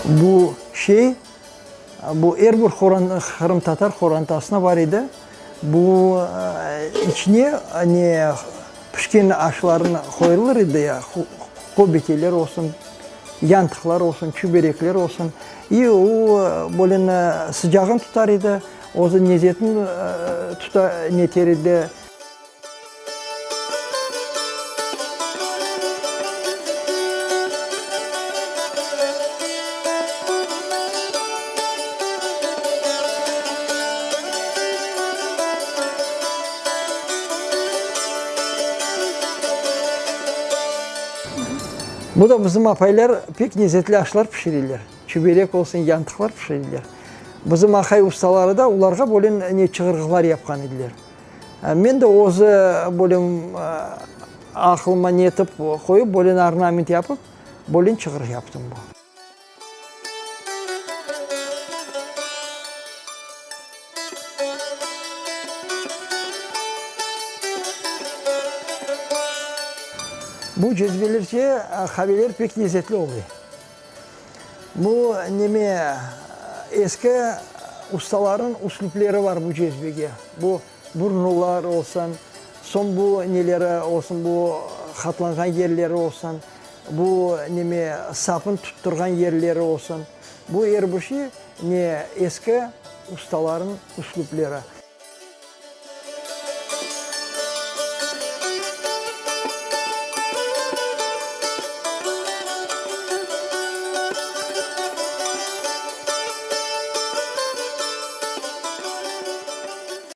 Bu şey, bu er bir qırımtatar qorantasına bar edi. Bu içine ne pişken aşlarnı qoyulır edi ya, köbeteler olsun, yantıqlar olsun, çüberekler olsun. İ o böyle sıcağın tutar edi, özü nezetin tuta neter edi. Bu da bizim apaylar pek lezetli aşlar pişireler. Çüberek olsun, yantıqlar pişireler. Bizim aqay ustaları da olarğa böyle ne çığırğılar yapqan ediler. Men de özü böyle aqılıma netip qoyıp, böyle ornament yapıp, böyle çığır yaptım. Bu cezvelerce qaveler pek lezetli oluy. Bu neme, eski ustalarnıñ üslüpleri bar bu cezvege. Bu burnular olsun, soñ bu neleri olsun, bu qatlanğan yerleri olsun, bu neme, sapın tutturğan yerleri olsun. Bu er bir şey ne eski ustalarnıñ üslüpleri.